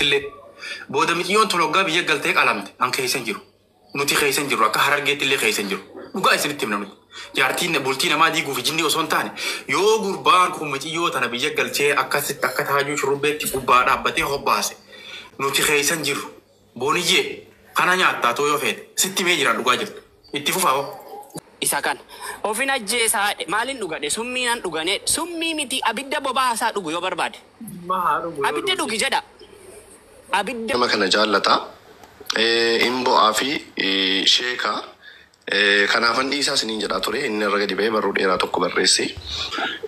Illee booda miciyyoon tun hoggaa biyya galtee qalamte an keessa hin jiru. Nuti keessa hin jirru, akka Harargeetti illee keessa hin jiru. Dhugaa isinitti himna nuti. Jaartiin bultii namaa diiguuf jinni osoo hin taane, yoo gurbaan kun miciyyoo tana biyya galchee akkasitti akka taajuu shurrubbeetti gubbaa dhaabbatee hobbaase, nuti keessa hin jirru. Booniyyee kana nyaattaa too yoo feete sitti mee jiraan dhugaa jirtu. Itti fufaa hoo. Isa kana. Ofin ajjeesaa maalin dhugadhe? Summii nan dhuganee, summii miti, abidda bobaasaa dhugu yoo barbaade. Abidda dhugi jedha. Abidda. Nama kana jaallata. In bo'aa fi sheeka. Kanaafan dhiisaa isiniin jedhaa ture. Inni irra gadi ba'ee barruu dheeraa tokko barreesse.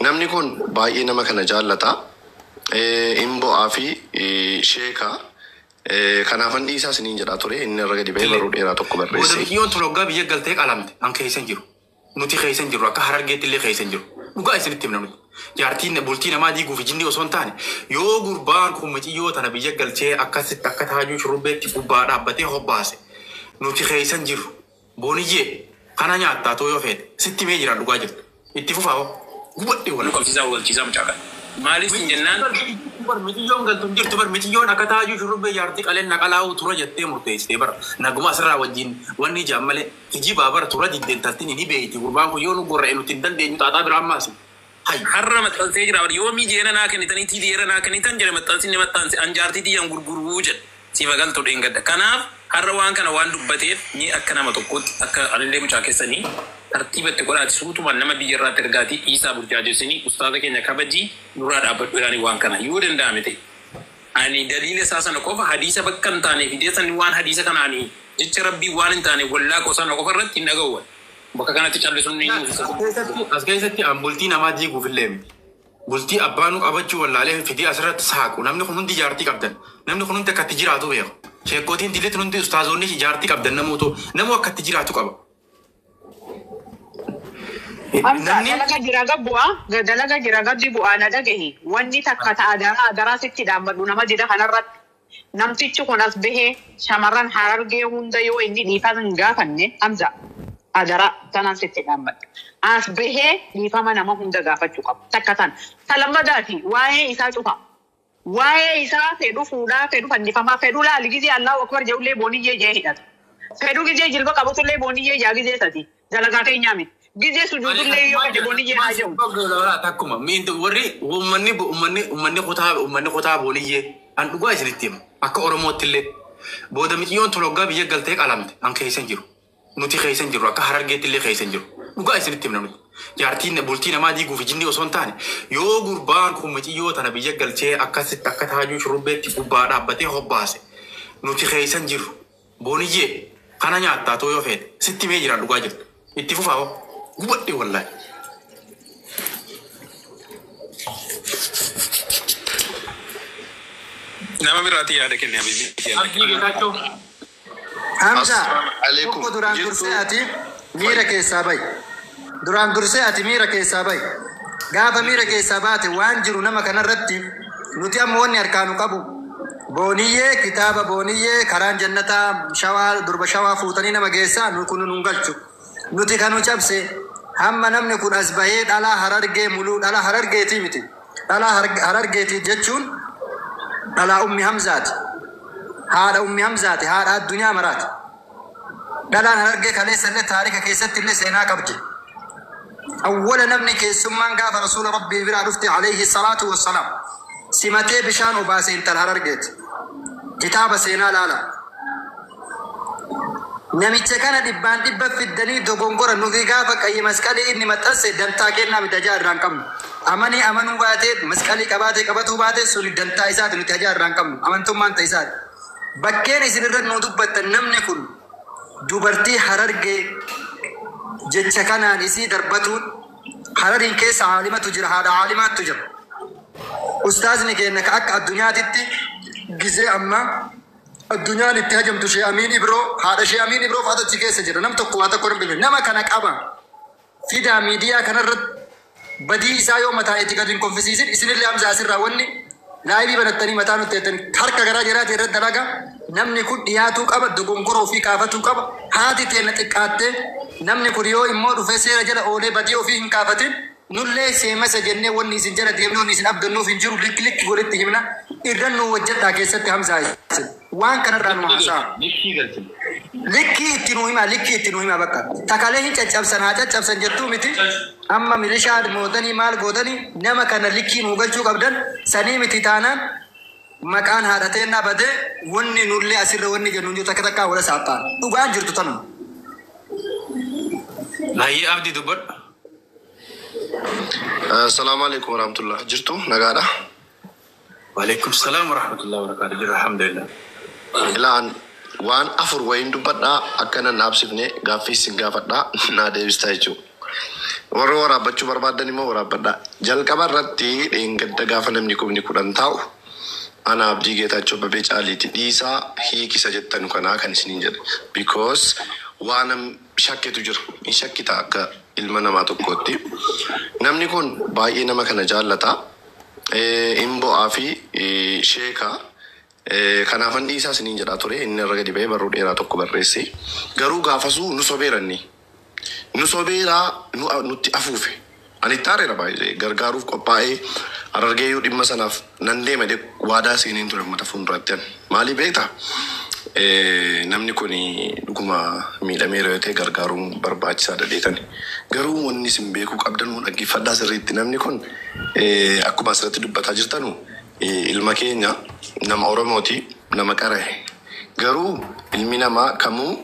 Namni kun baay'ee nama kana jaallata. In bo'aa fi sheeka. Kanaafan dhiisaa isiniin jedhaa ture. Inni irra gadi ba'ee barruu dheeraa tokko Booda barreesse. miciyyoon tun hoggaa biyya galtee qalamte an keessa hin jiru. Nuti keessa hin jirru, akka Harargeetti illee keessa hin jiru. Dhugaa isinitti himna nuti. Jaartiin bultii namaa diiguuf jinni osoo hin taane, yoo gurbaan kun miciyyoo tana biyya galchee akkasitti akka taajuu shurrubbeetti gubbaa dhaabbatee hobbaase, nuti keessa hin jirru. Booniyyee kana nyaattaa too yoo feete sitti mee jiraan dhugaa jirtu. Itti fufaa hoo. Gubadhe Nu wal. qabsiisaa walchiisaa mucaa kana. Maaliif sin jennaan Bar miciyyoon galtu hin jirtu, bar miciyyoon akka taajuu shurrubbee jaartii qaleen naqalaa'uu tura jettee murteessitee bara naguma asirraa wajjin wanni ijaan malee kijibaa bara tura diddeen taltiin ni beeyti. Gurbaan kun yoo nu gorra'e nuti hin dandeenyu xaaxaa biraa ammaasi. Hay. Har'a maxxansee jira. Yoomii jeena naa kennitanii tiidiyeera naa kennitan jedhe, maxxansi inni maxxanse an jaartii tiyyaan gurguruu jedhe siif galtu dheengadda. Kanaaf har'a waan kana waan dubbateef ni akka nama tokkotti akka anillee mucaa keessanii tartiibatti godhaati, suutumaan nama biyya irraatti ergaatii dhiisaa, burjaajessinii ustaaza keenya kabajii nurraa dhaabbadhu jedhanii waan kana yoo danda'ame ta'e. Ani daliila isaa sana qofa hadiisa bakka hin taane fidee sanni waan hadiisa kanaanii jecha Rabbii waan hin taane wallaaqoo sana qofa irratti hin dhaga'u. Bakka kanatti callisuun ni As keessatti an bultii namaa diiguuf illee miti. Bultii abbaanuu qabachuu wallaalee fidee asirratti saaqu. Namni kun hundi jaartii qabdan. Namni kun hundi akka itti jiraatu beeku. Sheekootiin dileetiin hundi, ustaazonni jaartii qabdan, namoota namuu akka itti jiraatu qaba. Hamza Namni dalaga jira gabbu'aa dalaga jira gabbi bu'aa na dhagahi. Wanni takka ta adaraa adaraa sitti dhaabbadhu nama dida kanarratti, namtichi kun as bahee shamarran Harargee hunda yoo inni dhiifama hin gaafanne, Hamza, adaraa tanaan sitti dhaabbadhu, as bahee dhiifama nama hunda gaafachuu qaba. Takka tan ta lammadaati, waa'ee isaa cufa, waa'ee isaa fedhu fuudhaa, fedhu fannifamaa, fedhu laali. Gizee Allahu akbar jedhullee booniyyee jee hidhata, fedhu gizee jilba qabatullee booniyyee jaa, gizee sadi dalagaa keenyaa miti, gizee sujuudullee yoo fedhe booniyyee haa jedhu. Takkuma warri uummanni kutaa booniyyee an dhugaa isinitti hima, akka Oromootti illee booda miciyyoon tun hoggaa biyya galtee qalamte an keessa hin jiru. Nuti keessa hin jirru, akka Harargeetti illee keessa hin jiru. Dhugaa isinitti himna nuti. Jaartiin bultii namaa diiguuf jinni osoo hin taane, yoo gurbaan kun miciyyoo tana biyya galchee akkasitti akka taajuu shurrubbeetti gubbaa dhaabbatee hobbaase, nuti keessa hin jirru. Booniyyee kana nyaattaa too yoo feete sitti mee jiraan dhugaa jirtu. Itti fufaa hoo. Gubadhe wallaahi. Nama biraatti yaada kenne, Abiy. Abdii Geetaachoo. Hamza, Assalaamu alaikum. tokko duraan Jirtu dursee ati miira keessaa bahi. Duraan dursee ati miira keessaa bahi. Gaafa miira keessaa baate waan jiru nama kanarratti nuti amma wanni harkaa nu qabu. Booniyyee kitaaba booniyyee karaan jannataa shawaa durba shawaa fuutanii nama geessaa nu kun nun galchu. Nuti kanu cabse hamma namni kun as bahee dhalaa Harargee muluu dhalaa Harargeetii miti. Dhalaa Harargeetii jechuun dhalaa Ummi Hamzaati. Haadha Ummi Hamzaati, haadha addunyaa maraati. Dhalaan Harargee kaleessa illee taarika keessatti illee seenaa qabdi. Awwala namni keessummaan gaafa Rasuula Rabbii biraa dhufte alayhi salaatu wassalaam simatee bishaan obaase intal Harargeeti. Kitaaba seenaa laala. Namicha kana dhibbaan dhibba fiddanii dogongora nuti gaafa qayyi masqalii inni maxxanse dantaa kennaa miti, ajaa irraa hin qabnu. Amanii amanuu baatee, masqalii qabaatee qabatuu baatee, suni dantaa isaati, nuti ajaa irraa hin qabnu. Amantummaan ta'e isaati. Bakkeen isin irra nu dubbattan namni kun dubartii Harargee jecha kanaan isii darbatuun, Harariin keessa aalimatu jira, haadha aalimaattu jira. Ustaazni keenya ka akka addunyaatitti gizee ammaa addunyaan itti hajamtu Shee Amiin Ibroo, haadha Shee Amiin Ibroo fa'aatu achi keessa jira. Nam tokko waa tokko hin beekne. Nama kana qaba. Fidaa miidiyaa kanarratti badii isaa yoo mataa itti gadi hin konfisiisin isinillee Hamza asirraa wanni live banattanii mataa nutti jettanii harka garaa jiraate irratti dalaga. Namni kun dhiyaatuu qaba, dogongora ofii kaafatuu qaba. Haati teenna xiqqaattee namni kun yoo immoo dhufee seera jala oolee badii ofii hin kaafatin Nullee seemasa jennee wanni isin jala deemnu wanni isin abdannuuf hin jiru likki likki walitti himna irra nu hojjedhaa keessatti hamsaa isin waan kanarraa nu haasaa. Likkii galchine. Likkii itti nu hima likkii itti nu hima bakka takalee hin caccabsan haa caccabsan jettuu miti amma milishaa mootanii maal gootanii nama kana likkii nu galchuu qabdan sanii miti taanaan maqaan haadha teennaa badee wanni nullee asirra wanni jennu hin jiru takka takkaa wala saaphaan dhugaan jirtu tanuma. Baay'ee abdii dubbadhu. Assalaamu alaikum warahmatullah. Jirtu nagaadha. Waalaikum salaam warahmatullahi wabarakatuh. Jira alhamdulillah. Ilaan waan afur wayiin dubbadhaa akka nan dhaabsifne gaaffii isin gaafadhaa naa deebistaa jechuudha. Warri waraabbachuu barbaadan immoo waraabbadhaa. Jalqaba irratti dheengadda gaafa namni 10,000 taa'u ana Abdii Geetaachoo Abbabee Caaliiti dhiisaa hiikisa jettanu kanaa kan isiniin jedhe. Because waan shakketu jira. Hin shakkita akka ilma namaa tokkootti. Namni kun baay'ee nama kana jaallata. Hin bo'aa fi sheeka. Kanaafan dhiisaa isiniin jedhaa ture. Inni irra gadi ba'ee barruu dheeraa tokko barreesse. Garuu gaafasuu nu sobeeranni. Nu sobeeraa nutti afuufe. Ani itti aareera baay'ee gargaaruuf qophaa'ee Harargeeyyuu dhimma sanaaf nan deema jedhee waadaa seeniin ture uummata fuulduratti. Maalii beektaa? Namni kun dhuguma miidhameera yoo ta'e gargaaruun barbaachisaadha dheetani. Garuu wanni isin beekuu qabdan dhaggeeffadhaa sirriitti namni kun akkuma asirratti dubbataa jirtanu ilma keenya nama Oromooti nama qara'e. Garuu ilmi namaa kamuu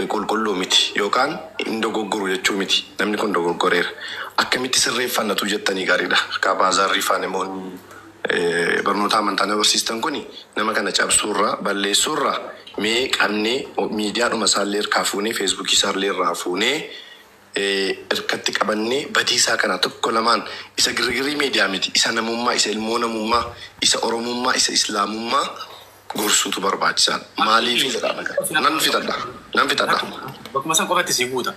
qulqulluu miti yookaan hin dogoggoru jechuu miti. Namni kun dogoggoreera. Akkamitti sirreeffannatu jettanii gaariidha. Akka baazaarrii faan immoo barnoota amantaa na barsiistan kuni nama kana cabsuurraa balleessuurraa mee qabnee miidiyaadhuma isaallee harkaa fuunee feesbuukii isaallee irraa fuunee harkatti qabannee badiisaa kana tokko lamaan isa girgirii miidiyaa miti isa namummaa isa ilmoo namummaa isa oromummaa isa islaamummaa gorsuutu barbaachisaadha. Maaliif jedhaa nan fixadha nan fixadha. Bakkuma san qofatti si guuta.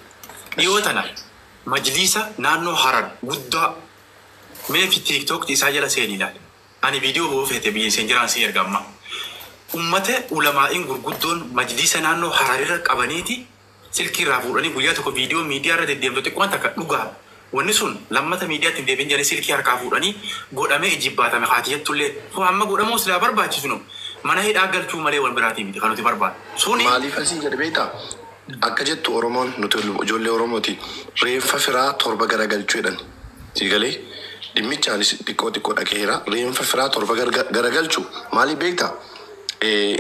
Dhiyoo tana majliisa naannoo Harar guddaa mee fi TikTok isaa jala seeni ilaali. Ani viidiyoo boo feete biyya isin jiraan si erga amma. Ummata ulamaa'iin gurguddoon majliisa naannoo Hararirra qabaniiti silkii irraa fuudhanii guyyaa tokko viidiyoo miidiyaa irra deddeemtu xiqqoon takka dhugaa. Wanni sun lammata miidiyaatti hin deebiin jedhanii silkii harkaa fuudhanii godhamee ijibbaatame haatiyattullee. Amma godhamuu silaa barbaachisu nu. Mana hidhaa galchuu malee wal biraatii miti kan nuti barbaadu. Suni Maaliif asiin jedhe beektaa? Akka jettu Oromoon nuti ijoollee Oromooti reeffa firaa torba garagalchuu jedhan. Sii galee dhimmicha anis xiqqoo xiqqoo dhageera. Reeffa firaa torba garagalchuu maaliif beektaa?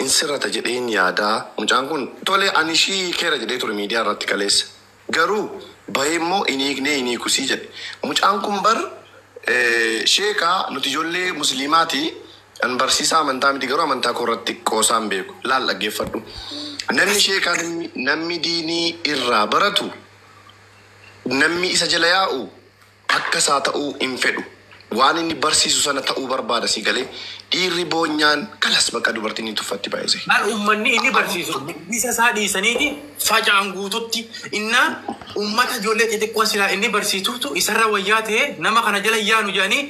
In sirrata jedheen yaadaa mucaan kun tole ani ishii keera jedhee ture miidiyaa irratti kaleessa. Garuu bahee immoo hin hiiknee hin hiikusii jedhe. Mucaan kun bar sheekaa nuti ijoollee musliimaati. An barsiisaa amantaa miti garuu amantaa koo irratti qoosaan beeku. Laal dhaggeeffadhu. Namni sheekaa namni diinii irraa baratu namni isa jala yaa'u akka isaa ta'uu hin fedhu. Waan inni barsiisu sana ta'uu barbaada si galee dhiirri boonyaan kalas bakka dubartiin ni tuffatti baay'ise. Maal uummanni inni barsiisu isa isaa dhiisaniiti faca'an guututti innaa uummata ijoollee xixiqqoo silaa inni barsiisutu isarra wayyaa ta'e nama kana jala yaanu jedhanii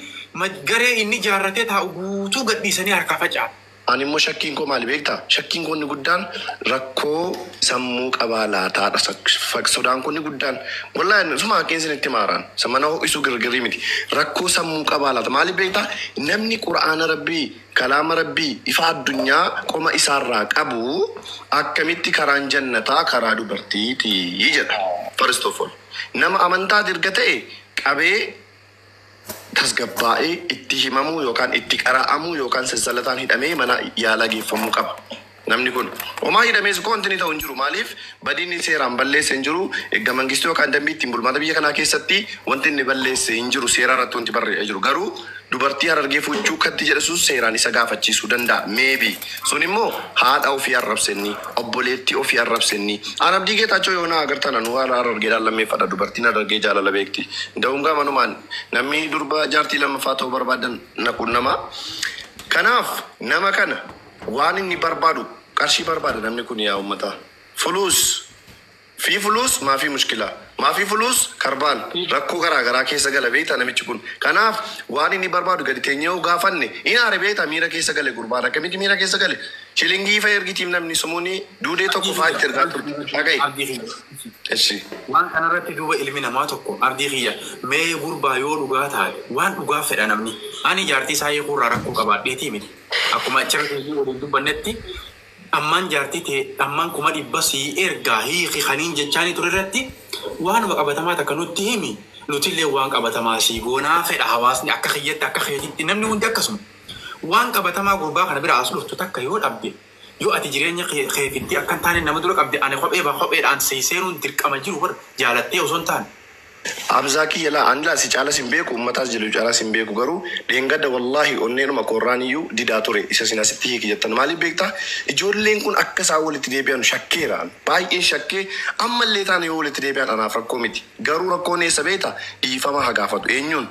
garee inni jaarratee taa'u guutuu gadhiisanii harkaa faca'a. Ani immoo shakkiin koo maali beektaa? Shakkiin koo inni guddaan rakkoo sammuu qabaa laataadha. Sodaan koo inni guddaan. Wallaahi suma haqqeen isinitti maaraan. Mana ho'isuu girgirii miti. Rakkoo sammuu qabaa laata. Maali beektaa? Namni qura'aana rabbii, kalaama rabbii, ifa addunyaa qoma isaarraa qabu akkamitti karaan jannataa karaa dubartiiti jedha. First of all. Nama amantaa dirga ta'e qabee tasgabbaa'ee itti himamuu yookaan itti qara'amuu yookaan sansalataan hidhamee mana yaalaa geeffamuu qaba. Namni kun homaa hidhamees koo wanti inni ta'u hin jiru. Maaliif badiin inni seeraan balleesse hin jiru. Eegga mangistuu yookaan dambii ittiin bulmaata biyya kanaa keessatti wanti inni balleesse hin jiru. Seera irratti wanti barreeffamee jiru. Garuu dubartii Harargee fuuchuu katti jedhe sun seeraan isa gaafachiisuu danda'a. Maybe. Sun immoo haadha ofii arrabsenni, obboleettii ofii arrabsenni. An Abdii Geetaachoo yoo na agartan anuu haala Harargeedhaan lammeeffadha. Dubartiin Harargee jaalala beekti. Da'uun gamanumaan namni durba jaartii lammaffaa ta'uu barbaadan na qunnama. Kanaaf nama kana waan inni barbaadu qarshii barbaada namni kun yaa uummataa. Fuluus fi fuluus maafii mushkilaa. Maafii fuluus karbaan rakkoo garaa garaa keessa gala beektaa namichi kun. Kanaaf waan inni barbaadu gadi teenyee yoo gaafanne hin aare beektaa miira keessa gale gurbaan akkamitti miira keessa gale. Shilingii fa ergitiif namni sumuuni duudee tokko faa itti ergaa turte. Dhaga'i. Abdii kiyya. Eshi. Waan kanarratti duuba ilmi namaa tokko abdii kiyya mee gurbaa yoo dhugaa taate waan dhugaa fedha namni. Ani jaartii isaa hiikuurraa rakkoo qabaadheetii miti. Akkuma achirra keenya waliin dubbannetti ammaan jaartii ta'e ammaan 100,000 sii ergaa hiiki kaniin jechaanii ture irratti waanuma qabatamaa takka nutti himi. Nutillee waan qabatamaa sii goonaa fedha hawaasni akka kiyyatti akka keetitti namni hundi akkasuma. Waan qabatamaa gurbaa kana bira as dhuftu takka yoo dhabde yoo ati jireenya keefitti akka hin taane nama dura qabde ani kophee ba kopheedhaan sii seenuun dirqama jiru bar jaalattee osoo hin taane. Abzaa kiyya laa ani laa si caalas hin beeku uummataas jedhu caalas hin beeku garuu dheengadda wallaahi onneenuma koorraan iyyuu didaa ture isa sin asitti hiiki jettan maaliif beektaa ijoolleen kun akka isaan walitti deebi'an shakkeera baay'een shakkee ammallee taane yoo walitti deebi'an anaaf rakkoo miti garuu rakkoon eessa beekta dhiifama haa gaafatu eenyuun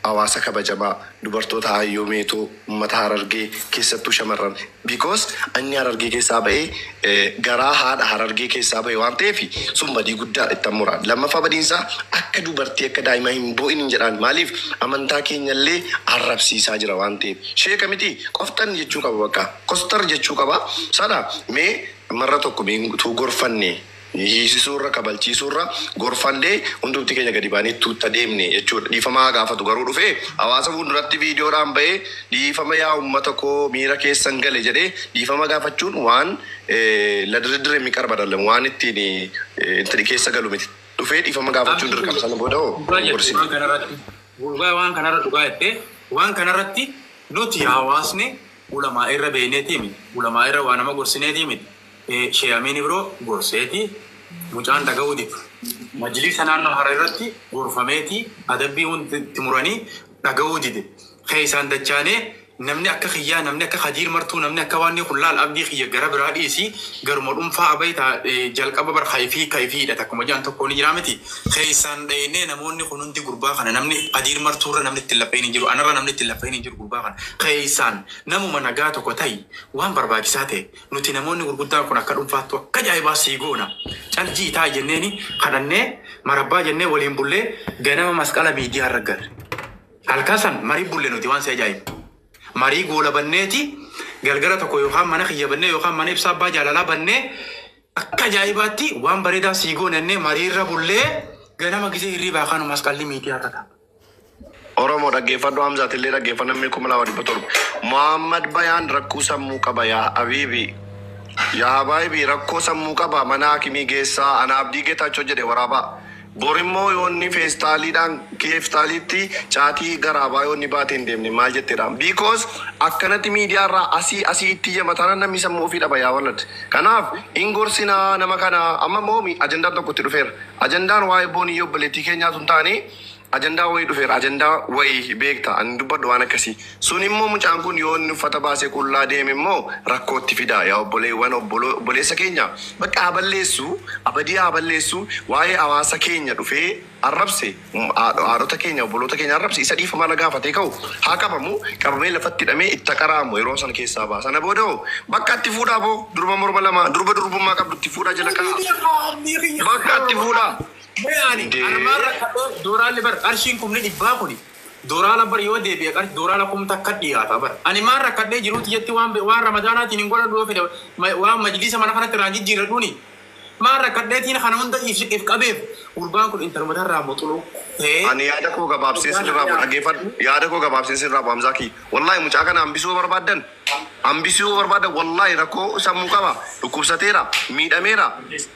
hawaasa kabajamaa dubartoota hayyoo meetoo uummata Harargee keessattuu shamarran because anni Harargee keessaa ba'ee garaa haadha Harargee keessaa ba'e waan ta'eef sun badii guddaa itti mura. Lammaffaa badiinsaa akka dubartii akka daa'imaa hin boo'in hin jedhaan maaliif amantaa keenyallee arrabsiisaa jira waan ta'eef. Sheeka miti qoftan jechuu qaba bakka kostar jechuu qaba sana mee marra tokko mee utuu gorfanne hiisisuurra kabalchiisuurra gorfannee hundumti keenya gadi baanee tuutta deemne jechuudha. Dhiifama haa gaafatu garuu dhufee hawaasa fuulduratti viidiyoodhaan ba'ee dhiifama yaa uummata koo miira keessan gale jedhee dhiifama gaafachuun waan la diriddire mi qarba waan ittiin itti keessa galu miti. Dhufee dhiifama gaafachuun dirqama sana booda hoo Dhugaa jette gorsine. waan kanarratti. Dhugaa waan kanarra dhugaa jettee waan kanarratti nuti hawaasni ulamaa irra beekneetii miti. Ulamaa irra waa nama gorsineetii miti. Sheeyamiin biroo gorseeti mucaan dhaga'uu dide. Majlisa naannoo Harar irratti gorfameeti adabbii hundi itti muranii dhaga'uu dide. Keessaan dachaanee namni akka kiyyaa namni akka Khadiir Martuu namni akka waan kun laal abdii kiyya gara biraa dhiisi garuma dhuunfaa abayii jalqaba bar kayfii kayfiidha takkuma jaan tokko ni jira miti. Keessaan dheenee namoonni kun hundi gurbaa kana namni Khadiir Martuurra namni ittiin lapheen hin jiru anarra namni ittiin lapheen hin jiru gurbaa kana. Keessaan namuma nagaa tokko ta'i waan barbaachisaa ta'e nuti namoonni gurguddaan kun akka dhuunfaattu akka ajaa'ibaa sii goona. Caljii taa jenneeni kadhannee marabbaa jennee waliin bullee ganama masqala miidiyaa irra garre. Halkan san marii bulle nuti waan si ajaa'ibu. Marii goola banneeti galgala tokko yookaan mana kiyya bannee yookaan mana ibsaa abbaa jaalalaa bannee akka ajaa'ibaatti waan bareedaa sii goonannee mariirra bullee ganama gisee hirribaa kaanu masqalli miidiyaa irra ta'a. Oromoo dhaggeeffadhu Hamzaatillee dhaggeeffannaa namni 2700. Muhammad Bayaan rakkoo sammuu qaba yaa Habiibi. Yaa Habaayibi rakkoo sammuu qaba mana hakimii geessaa ana Abdii Geetaachoo jedhe waraabaa. Borimmoo yoonni feestaaliidhaan keeftaaliitti caatii garaabaa yoonni baatee hin deemne maal jetteedha. Because akkanatti miidiyaarraa asii asii itti iyya mataan namni sammuu ofii dhaba yaa walad. Kanaaf hin gorsinaa nama kana amma moomi ajandaan tokko itti dhufeera. Ajandaan waa'ee boonii obboleettii keenyaatu hin taane ajandaa wayii dhufeera. Ajandaa wayii beekta ani dubbadhu waan akkasii. Sun immoo mucaan kun yoo inni uffata baasee qullaa deeme immoo rakkootti fida. Yaa obboleewwan obboleessa keenya bakka haa balleessu abadii haa balleessu waa'ee hawaasa keenya dhufee arrabse haadhota keenya obboloota keenya arrabse isa dhiifama na gaafatee ka'u haa qabamu qabamee lafatti hidhamee itti qaraamu yeroo sana keessaa ba'a. Sana booda hoo bakka itti fuudhaa boo durba morma lama durba durbummaa qabdu itti fuudhaa jala kaa'a. Bakka itti fuudhaa. Ani armaan rakkadhee dooraalli bar qarshiin 100,000 kuni dooraala bar yoo deebi'e qarshi dooraala kum takka dhiyaata bar. Ani maan rakkadhee jiruuti jetti waan waan ramadaanaatiin hin godhadhu yoo fedhe waan majlisa mana kanatti irraan jijjiirradhuuni. Maan rakkadheetiin kana hunda if qabeef gurbaan kun intaluma irraa moxuluu ta'ee Ani yaada koo gabaabsee sirraa bu'u dhaggeeffadhu. Yaada koo gabaabsee sirraa bu'u Hamzaa kiyya. Wallaahi mucaa kana hambisuu barbaaddan. Hambisuu barbaaddan wallaahi rakkoo sammuu qaba. Dhukkubsateera. Miidhameera.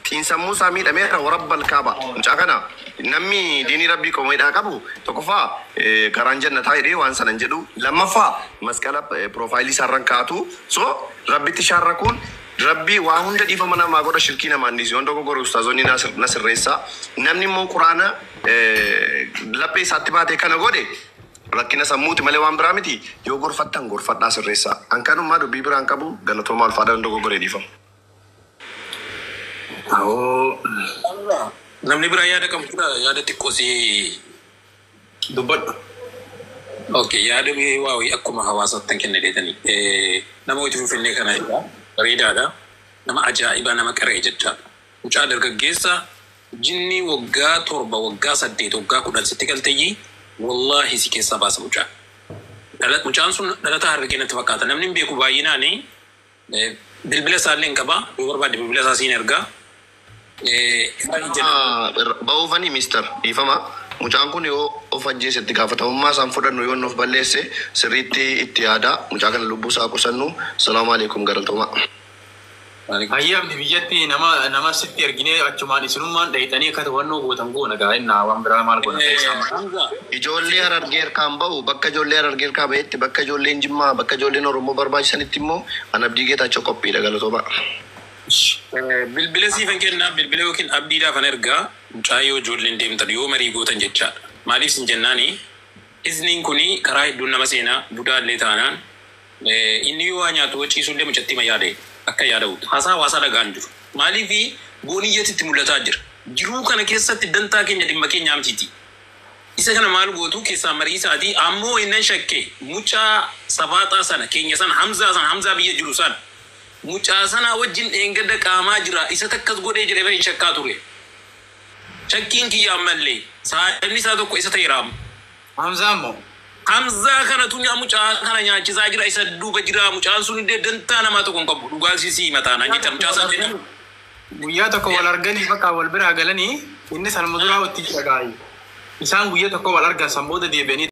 Xiinsammuu isaa miidhameera. Warabbal kaaba. Mucaa kana namni diinii rabbii qomeedhaa qabu tokkoffaa karaan jannataa jedhee waan sana hin jedhu. Lammaffaa masqala piroofaayilii isaarran kaatu. So rabbitti shaarrakuun Rabbi waa hunda dhiifama namaa godha shirkii namaan dhiisi. Waan dogoggore ustaazonni na sirreessaa. Namni immoo quraana laphee isaatti baatee kana godhe rakkina sammuuti malee waan biraa miti. Yoo gorfattan gorfadhaa sirreessaa. An kanummaa dubbii biraan qabu galatoomaa ulfaadhaan dogoggoree dhiifama. Awoo Namni biraa yaada qabu jira yaada xiqqoo si dubbadhu. Okay, yaada waa wayii akkuma hawaasaatti kenne deetanii. Nama hojii Finfinnee kana irraa bareedaadha. Nama ajaa'ibaa nama qaree jechaadha. Mucaa dargaggeessa jinni waggaa 7, waggaa 8, waggaa 10 sitti galteeyyii wallaahi si keessaa baasa mucaa. Mucaan sun dhalataa Harargee natti fakkaata. Namni hin beeku baay'inaani. Bilbila isaallee hin qabaa. Yoo barbaadde bilbila isaa siin ergaa. Ba'uufanii mister dhiifama. Mucaan kun yoo of ajjeese itti gaafatamummaa isaan fudhannu yoo inni of balleesse sirriitti itti yaada. Mucaa kana lubbuu isaa qusannu. Salaamu alaikum galatoomaa. Hayyi abdi biyyatti nama nama sitti erginee achumaan isinummaan dhayitanii akka to'annoo gootan goona gaa innaa waan biraa maal goona keessaa. Ijoollee Harargee harkaan ba'u bakka ijoollee Harargee harkaa ba'etti bakka ijoolleen Jimmaa bakka ijoolleen Oromoo barbaachisanitti immoo an Abdii Geetaachoo qophiidha galatoomaa. Bilbila siifan kennaa bilbila yookiin abdiidhaaf an ergaa mucaa yoo ijoolleen deemtan yoo marii gootan jechaadha. Maaliif sin jennaani izniin kuni karaa hedduun nama seenaa budaallee taanaan inni yoo waa nyaatu waciisullee mucattii ma yaade akka yaada'utti haasaa hawaasaa dhagaan jiru. Maaliif booniyyatti itti mul'ataa jira. Jiruu kana keessatti dantaa keenya dhimma keenya mitiiti. Isa kana maal gootu keessaa marii isaatii ammoo innan shakke mucaa safaaxaa sana keenya sana Hamzaa sana Hamzaa biyya jiru sana mucaa sana wajjin dheengadda qaamaa jira isa takkas godhee jedhee hin shakkaa ture. Shakkiin kiyya ammallee saayibni isaa tokko isa ta'eera amma. Hamzaa immoo. Hamzaa kanatu mucaa kana nyaachisaa jira isa duuba jira mucaan sun illee dantaa namaa tokko hin qabu dhugaa sisii mataan jecha mucaa sana jedhamu. Guyyaa tokko wal arganii bakka wal biraa galanii inni salma duraa itti jira gaayi. Isaan guyyaa tokko wal argan san booda deebi'anii